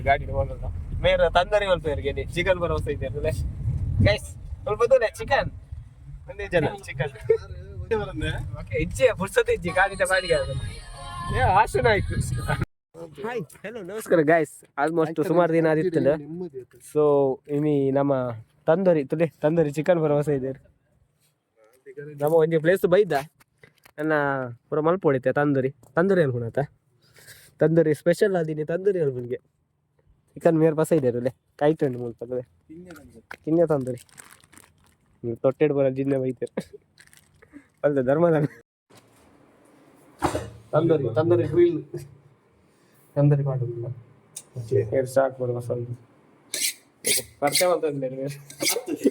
ಗಾಡಿ ಹೋಗಲ್ಲ ಮೇರ ತಂದರಿ ಮಲ್ಪೇರಿಗೆ ಚಿಕನ್ ಭರವಸೆ ಇದೆ. ಗೈಸ್, ಸ್ವಲ್ಪ ದೂರ ಚಿಕನ್ ಒಂದೇ ಜನ ಚಿಕನ್. ಓಕೆ, ಇಜ್ಜೆ ಪುರ್ಸತ್ ಇಜ್ಜಿ ಗಾಡಿದ ಬಾಡಿಗೆ. ಏ ಆಶು ನಾಯ್ಕು. ಹಾಯ್, ಹಲೋ, ನಮಸ್ಕಾರ ಗಾಯ್ಸ್. ಆಲ್ಮೋಸ್ಟ್ ಸುಮಾರು ದಿನ ಆದಿತ್ತಲ್ಲ. ಸೊ ಇನಿ ನಮ್ಮ ತಂದೂರಿ ತುಲೆ ತಂದೂರಿ ಚಿಕನ್ ಭರವಸೆ ಇದೆ. ನಮ್ಮ ಒಂಜಿ ಪ್ಲೇಸ್ ಬೈದ ನನ್ನ ಪೂರ ಮಲ್ಪೊಡಿತೆ ತಂದೂರಿ. ತಂದೂರಿ ಅನ್ಕೊಂಡಾತ ತಂದೂರಿ ಸ್ಪೆಷಲ್ ಆದಿನಿ. ತಂದೂರಿ ಅಲ್ಪನಿಗೆ ಚಿಕನ್ ಮೇರ್ ಬಸ ಇದೆ ಅಲ್ಲೇ ಕಾಯ್ತುಂಡು ಮುಲ್ಪ ಕಿನ್ಯ ತಂದೂರಿ. ತೊಟ್ಟೆಡ್ ಬರ ಜಿನ್ನೆ ಬೈತಾರೆ ಅಲ್ಲ ಧರ್ಮದ ತಂದೂರಿ. ತಂದೂರಿ ಗ್ರಿಲ್, ತಂದೂರಿ ಮಾಡೋದಿಲ್ಲ. ಏರ್ ಸಾಕು ಬರುವ ಸ್ವಲ್ಪ ಪರಿಚಯ ಮಾಡ್ತಂದ್ರೆ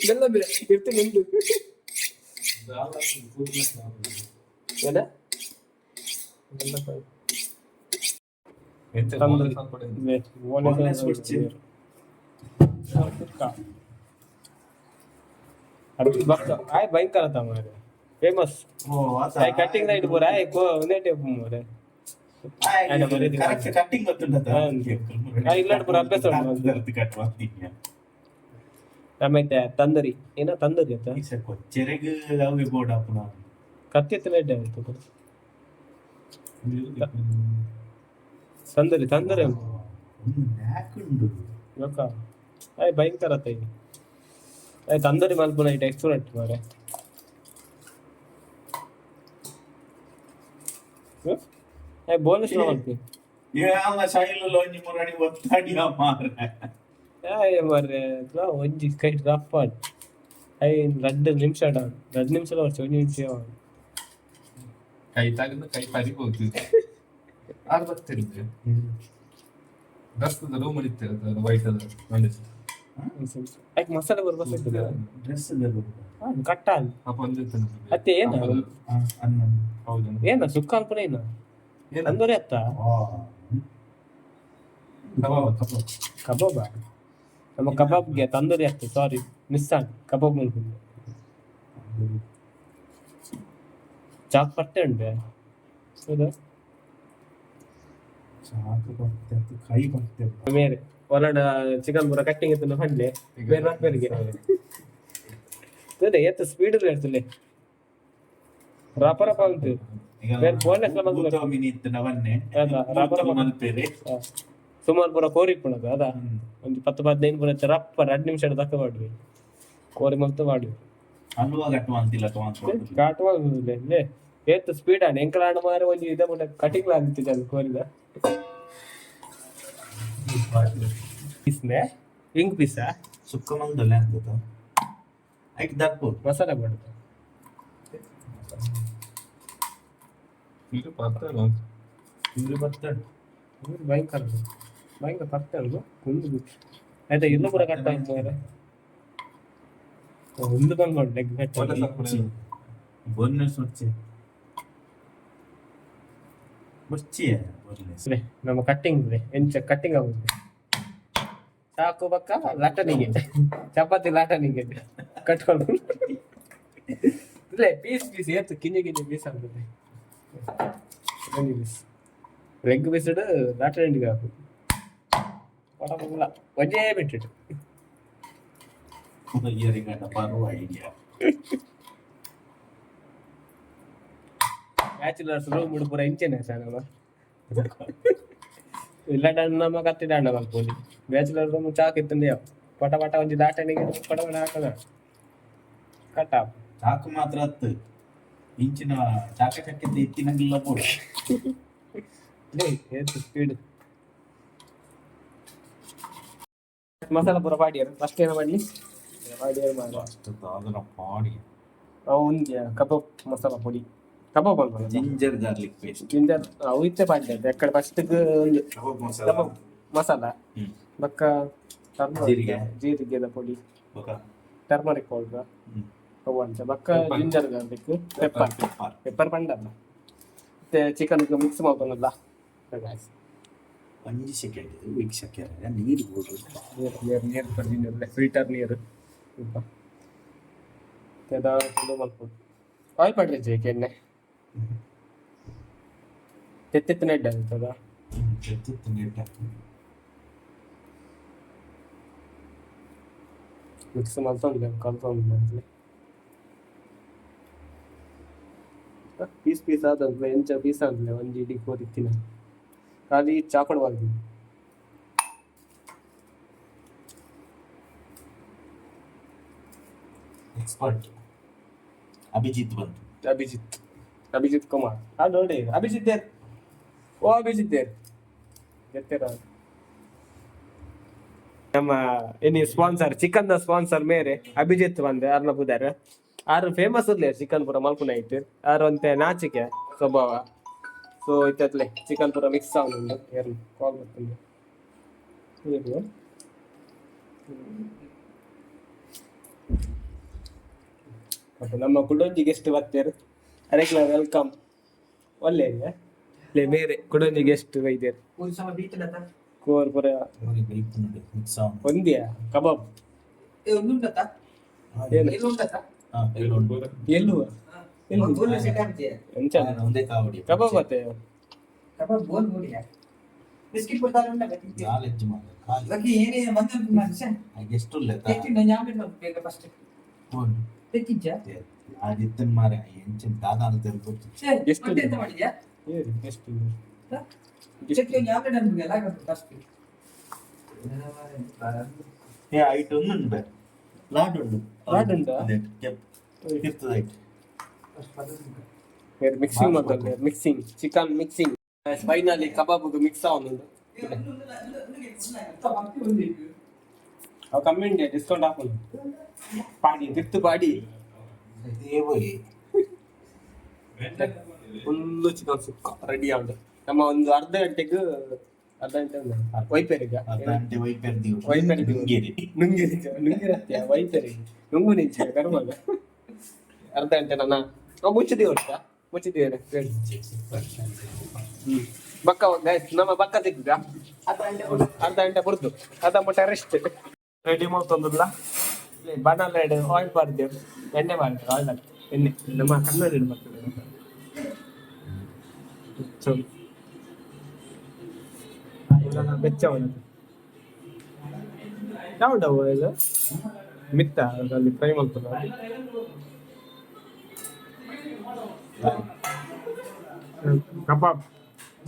ಬೆಲ್ಲ ಬೇರೆ ಇರ್ತೀನಿ ಉಂಟು. ಏನ? ತಂದೂರಿ. Boneless ಹೊಡ್ಚಿ. ಆಯ್ ಭಯಂಕರ ಮಾರ್ರೆ, ಫೇಮಸ್. ಆಯ್ ಕಟ್ಟಿಂಗ್ ಲೈಟ್ ಪೂರ ಆಯ್ ಕೋ ಒಂದೇ ಟೇಪ್ ಮಾರ್ರೆ. ಕರೆಕ್ಟ್ ಕಟ್ಟಿಂಗ್ ಗೊತ್ತುಂಟದ. ಹಾ, ಇಲ್ಲಾಡ್ ಪೂರ ಅಭ್ಯಾಸ ಉಂಟು. ಕಟ್ ಮಾಡ್ತೀನಿ. ಆಮೇಲೆ ತಂದೂರಿ ಏನ ತಂದೂರಿ ಅಂತ. ಕೊಚ್ಚೆರೆಗ್ ಅವೆ ಬೋರ್ಡ್ ಹಾಪುನ. ಕತ್ತಿ ಲೈಟ್ ಆಯ್ತು. ತಂದೂರಿ, ತಂದೂರಿ. ನ್ಯಾಕುಂಡು. ಗೊತ್ತಾ, ಆಯ್ ಭಯಂಕರ ಆತ ಈಗ. ಆಯ್ ತಂದೂರಿ ಮಲ್ಪುನ it expert ಮಾರ್ರೆ. ಆಯ್ ಬೋನಸ್ ಮಲ್ಪಿ. ಯಾಲ ಶೈಲು ಒಂಜಿ ಮುರಣಿ ಒತ್ತಾಡಿ ಮಾರ್ರೆ. ಆಯ್ ಮಾರ್ರೆ, ಒಂಜಿ ಕೈ ರಫ್ I 2 ನಿಮಿಷ, 2 ನಿಮಿಷ ವರ್ಷ 1 ನಿಮಿಷ. ಕೈ ತಾಗಿದ ಕೈ ಪರಿಬೋದು. ಆರು ಬರ್ತಿರ್ಲಿ ಡ್ರೆಸ್ ರೂಮ್ ಇತ್ತಿರುತ್ತೆ ವೈಟ್ ಅದು ಮಂಡಿಸ್. ಆಯ್ತು, ಮಸಾಲೆ ಬರ್ಬ. ಡ್ರೆಸ್ ಕಟ್ಟ. ಅಪ್ಪ ಒಂದು. ಅತ್ತೆ ಏನು? ಹೌದು. ಏನ ಸುಕ್ಕ ಅಲ್ಪನ ಏನ? ತಂದೂರಿ ಅತ್ತ? ಕಬಾಬ್, ಕಬಾಬ್. ಕಬಾಬ. ನಮ್ಮ ಕಬಾಬ್ಗೆ ತಂದೂರಿ ಆಗ್ತದೆ. ಸಾರಿ, ಮಿಸ್ ಆಗಿ ಕಬಾಬ್ ಮಲ್ಪುಂಡು. ಚಾಕ್ ಪಟ್ಟೆ ಉಂಟೆ, ಹೌದಾ? ಚಾಕು ಬರ್ತೇವೆ, ಕೈ ಬರ್ತೇವೆ. ಬೇರೆ ಒಳಡ ಚಿಕನ್ ಪೂರ ಕಟ್ಟಿಂಗ್ ಇತ್ತು ಪಂಡ್ಲೆ ಬೇರೆ ಬೇರೆಗೆ ತುಲೆ ಏತ್ ಸ್ಪೀಡ್ ಇರ್ತಲೆ ರಪ ರಪ ಉಂಟು. ಬೇರೆ boneless ಲ ಮಲ್ಪುನ. ಮಿನಿ ಇತ್ತು ನವನ್ನೆ. ಅದ, ರಪ ರಪ. ಮಲ್ಪೇರೆ. ಸುಮಾರು ಪೂರ ಕೋರಿ ಇಪ್ಪುಣದು ಅದ. ಒಂದು 10 15 ಪೂರ ರಪ್ಪ 2 ನಿಮಿಷ ತಕ್ಕ ಮಾಡ್ವಿ ಕೋರಿ ಮಲ್ತು ಮಾಡ್ವಿ. ಅಲ್ವಾ ಗಟ್ಟು ಅಂತಿಲ್ಲ. ಕಾಟುವ ಲೇ ಏತ್ ಸ್ಪೀಡ್ ಆಂಡ್ ಎಂಕಲಾಂಡ ಮಾರೆ ಒಂಜಿ ಇದ ಮುಟ್ಟ ಕಟಿಂಗ್ ಆಗಿತ್ತು ಜನ ಕೋರಿದ ಪೀಸ್ನೆ ಹಿಂಗ್ ಪೀಸಾ. ಸುಕ್ಕ ಮಂದಲ್ಲ ಅಂತ ಐಕ್ ದಪ್ಪು. ಮಸಾಲೆ ಮಾಡುದು. ಇದು ಪತ್ತ. ಇವ್ರು ಬರ್ತಾడు. ಭಯಂಕರ ಭಯಂಕರ ಪರ್ತೆ ಉಂಟು ಕುಂದು. ಆಯ್ತಾ, ಇಲ್ಲೂ ಪೂರ ಕಟ್ ಆಯ್ತು ಮಾರೆ. ಒಂದು ಬಂದ್ ಮಾಡಿ ಲೆಗ್ ಕಟ್. ಬೋನ್ಲೆಸ್ ಮುಚ್ಚಿ ಮುಚ್ಚಿ ಬೋನ್ಲೆಸ್. ನಮ್ಮ ಕಟ್ಟಿಂಗ್ ಇದೆ, ಎಂಚ ಕಟ್ಟಿಂಗ್ ಆಗುದು ಸಾಕು ಬಕ್ಕ ಲಟನಿಗೆ ಚಪಾತಿ ಲಾಟನಿಗೆ ಕಟ್ಕೊಂಡು ಇಲ್ಲ. ಪೀಸ್ ಪೀಸ್ ಏತು ಕಿಂಜಿ ಕಿಂಜಿ ಪೀಸ್ ಆಗ್ತದೆ. ಒಂದು ಪೀಸ್ ಲೆಗ್ ಪೀಸ್ ಲಾಟನಿಗೆ ಹಾಕು ಪಡ ಒಂಜೇ ಬಿಟ್ಟಿಟ್ಟು. ಇಯರಿಗಂಡ ಪರ್ವ ಐಡಿಯಾ. ಬ್ಯಾಚುಲರ್ಸ್ ರೂಮ್ ಪೂರ ಇಂಚೆನೆ ಸರ್. ನಮ್ಮ ಇಲ್ಲ ನಮ್ಮ ಕತ್ತಿ ದಾಂಡ ಮಲ್ಪೊಲಿ. ಬ್ಯಾಚುಲರ್ ರೂಮ್ ಚಾಕ್ ಇತ್ತಂದೆ ಪಟ ಪಟ ಒಂಜಿ ದಾಟಣಿಗೆ ಪಟ ಪಟ ಹಾಕದ ಕಟ್ಟ. ಚಾಕು ಮಾತ್ರ ಹತ್ತು ಇಂಚಿನ ಚಾಕ ಚಕ್ಕಿದ್ದ ಇತ್ತಿನಂಗಿಲ್ಲ ಬೋಡು. ಲೇ ಏತ್ ಸ್ಪೀಡ್. ಮಸಾಲ ಪೂರ ಪಾಡಿಯರ್. ಫಸ್ಟ್ ಏನ ಮಾಡಲಿ ಪಾಡಿಯರ್ ಮಾಡ. ಅಷ್ಟು ಅದನ್ನ ಪಾಡಿ. ಅವು ಒಂಜಿ ಕಬಾಬ್ ಮಸಾಲ ಪೊಡಿ, ಕಬಾಬ್ ಅಲ್ಪ. Ginger garlic paste. ಜಿಂಜರ್ ಅವು ಇತ್ತೆ ಪಾಡ್ಲೆ ಎಕ್ಕಡೆ ಫಸ್ಟ್ ಒಂದು. ಕಬಾಬ್ ಮಸಾಲ. ಕಬಾಬ್ ಮಸಾಲ. ಬೊಕ್ಕ ಟರ್ಮರಿಕ್. ಜೀರಿಗೆ. ಜೀರಿಗೆದ ಪೊಡಿ. ಬೊಕ ಟರ್ಮರಿಕ್ ಪೌಡರ್. ಅವು ಅಂಚ ಬೊಕ್ಕ Pepper. Ginger garlic pepper. Pepper. Pepper ಪಂಡಲ್ಲ. ಮತ್ತೆ ಚಿಕನ್ ಮಿಕ್ಸ್ ಮಾಡ್ಕೊಳಲ್ಲ. ಒಂಜಿ ಸೆಕೆಂಡ್ ವೀಕ್ಷಕರೇ, ನೀರು ಬೋಡು. ನೀರು ನೀರು ನೀರು ಕೊಡ್ತೀನಿ, ಫಿಲ್ಟರ್ ನೀರು. ಮಲ್ಪೊಡು. ಆಯಿಲ್ ಪಡ್ರಿ ಎಣ್ಣೆ ತೆತ್ತೆತ್ತು ನೆಡ್ಡ ಆಗ್ತದ. ತೆತ್ತಿತ್ತು ನೀಟ. ಮಿಕ್ಸ್ ಮಲ್ತೊಂದುಲ್ಲೆ, ಕಲ್ತೊಂದುಲ್ಲೆ. ಪೀಸ್ ಪೀಸ್ ಆತಂತ್ಲೆ, ಎಂಚ ಪೀಸ್ ಆಂತ್ಲೆ. ಒಂಜಿ ಇಡೀ ಕೋರಿ ಇತ್ತಿನ ಖಾಲಿ ಚಾಕುಡು ಮಲ್ದಿನಿ. ಎಕ್ಸ್ಪರ್ಟ್ ಅಭಿಜಿತ್ ಬಂತು. ಅಭಿಜಿತ್, ಅಭಿಜಿತ್ ಕುಮಾರ್. ಆ ನೋಡಿ, Abhijit there. Oh Abhijit there ಜತ್ತೆರ. ನಮ್ಮ ಇನಿ ಸ್ಪಾನ್ಸರ್, ಚಿಕನ್ the sponsor ಮೇರೆ ಅಭಿಜಿತ್ ಬಂದೆ. ಅರ್ನ ಪುದಾರ್ ಆರು ಫೇಮಸ್ ಉಲ್ಲೇರ್ ಚಿಕನ್ ಪೂರ ಮಲ್ಪುನ ಐಟ್. ಆರ್ ಒಂತೆ ನಾಚಿಕೆ ಸ್ವಭಾವ. ಸೊ ಇತ್ತತ್ಲೆ ಚಿಕನ್ ಪೂರ ಮಿಕ್ಸ್ ಆವೊಂದುಂಡು. ಏರ್ನ ಕಾಲ್ ಬರ್ತುಂಡು? ಏರ್ನ? ಮತ್ತೆ ನಮ್ಮ ಕುಡೊಂಜಿ ಗೆಸ್ಟ್ ಬರ್ತಾರೆ, ಅರೆಗ್ಲ welcome. ಒಳ್ಳೆ ಲೇ ಮೇರೆ ಕುಡೊಂಜಿ ಗೆಸ್ಟ್ ಬೈದೇರ್. ಕೋರ್ ಪೂರ. ನೋಡಿ, ಬೈಕ್ ನೋಡಿ, ಮಿಕ್ಸ್. ಒಂದಿಯಾ ಕಬಾಬ್? ಏನು? ಹಾ, ಎಳ್ಳು. ಎಲ್ಲುವ ಎಂಚ? ಒಂದೇ ಕಾವಡಿ. ಕಬಾಬ್ ಅತ್ತೆ. ಬಿಸ್ಕಿಟ್ ಕೊಡ್ತಾರೆ. ನಾಲೆಜ್ ಮಾತ್ರ ಖಾಲಿ. ಗೆಸ್ಟ್ ಉಲ್ಲೆ. ಫಸ್ಟ್ ಆದಿತ್ತನ್ ಮಾರೆ, ಎಂಚಿನ ದಾದ ಅಂತ ಗೊತ್ತು. ಎಷ್ಟು? ಮಾಡಿದ್ಯಾ? ಏನು ಎಷ್ಟು? ಚಟ್ನಿ ಆಮ್ಲೆಟ್ ಅನ್ಬಿಡಲ್ಲ ಫಸ್ಟ್. ಏ, ಐಟ್ ಒಂದು ಉಂಡು ಬೇರೆ ಲಾಡ್ ಉಂಡು. ಲಾಡ್ ಉಂಡಾ? ಅದೇ, ಕೆಂಪು ಇರ್ತದೆ ಐಟ್. ಮಿಕ್ಸಿಂಗ್ ಮಾಡ್ತಾರೆ, ಮಿಕ್ಸಿಂಗ್, ಚಿಕನ್ ಮಿಕ್ಸಿಂಗ್. ಫೈನಲಿ ಕಬಾಬ್ ಮಿಕ್ಸ್ ಆವೊಂದುಂಡು. ಅವು ಕಮ್ಮಿ ಉಂಡೆ, ಡಿಸ್ಕೌಂಟ್ ಹಾಕೊಂಡು ಪಾಡಿ ತಿರ್ತು ಪಾಡಿ. ಇದೇ ಹೋಯ್. ಫುಲ್ಲು ಚಿಕನ್ ಸುಕ್ಕ ರೆಡಿ ಆಗುದು. ನಮ್ಮ ಒಂದು ಅರ್ಧ ಗಂಟೆಗೆ, ಅರ್ಧ ಗಂಟೆ ಒಂದು ವೈಪೇರಿಗೆ. ಅರ್ಧ ಗಂಟೆ ವೈಪೆರ್ ದಿವು. ವೈಪೆರ್ ದಿವು. ನುಂಗೇರಿ. ನುಂಗಿರಿ, ನುಂಗಿರತ್ಯ ವೈಪೇರಿಗೆ ನುಂಗು ನಿಂಚ ಕರ್ಮಗ. ಅರ್ಧ ಗಂಟೆ ನನ್ನ ಮುಚ್ಚಿದೀವಿ ಉಂಟಾ? ಮುಚ್ಚಿದ್ದೀವಿ. ಹ್ಮ್ ಬಕ್ಕ guys, ನಮ್ಮ ಬಕ್ಕ ಸಿಕ್ಕಿದ ಅರ್ಧ ಗಂಟೆ ಬುರ್ದು, ಅರ್ಧ ಮುಟ್ಟ ರೆಸ್ಟ್. ರೆಡಿ ಮಾಡ್ತಂದಿಲ್ಲ. ಬನಾಲ ಆಯಿಲ್ ಬಾರ್ದೇವು, ಎಣ್ಣೆ ಮಾಡಿದ್ರು, ಆಯಿಲ್ ಹಾಕಿ ಎಣ್ಣೆ. ನಮ್ಮ ಕನ್ನಡ ಬರ್ತದೆ. ಚಲೋ ಬೆಚ್ಚ ಯಾವ್ದು ಆಯಿಲ್ ಮಿತ್ತ ಅಲ್ಲಿ ಫ್ರೈ ಮಾಡ್ತದ. ಕಬಾಬ್,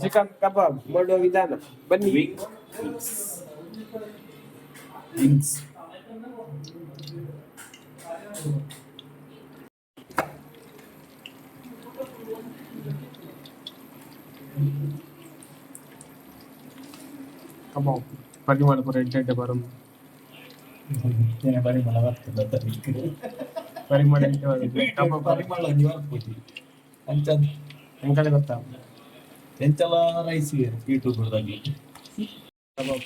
ಚಿಕನ್ ಕಬಾಬ್ ಮಾಡುವ ವಿಧಾನ ಬನ್ನಿ. Wings, wings. ಕಬಾಬ್ ಪರಿಮಳ ಪೂರ ಎಡ್ಡೆ ಎಡ್ಡೆ ಬರೋದು. ಪರಿಮಳ ಬರ್ತದೆ. ಪರಿಮಳ ಎಡ್ಡೆ ಬರೋದು ಕಬಾಬ್. ಪರಿಮಳ ಒಂಜಿ ಬರ್ಪುಜಿ ಅಂಚ. ಎಂಕಲೆ ಗೊತ್ತಾ? ಎಂಚಲ ರೈಸ್ ಯೂಟ್ಯೂಬ್ ದಾಗಿ. ಕಬಾಬ್.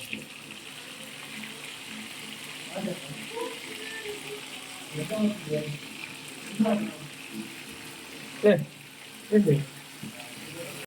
ಏ, ಎಲ್ಲಿ?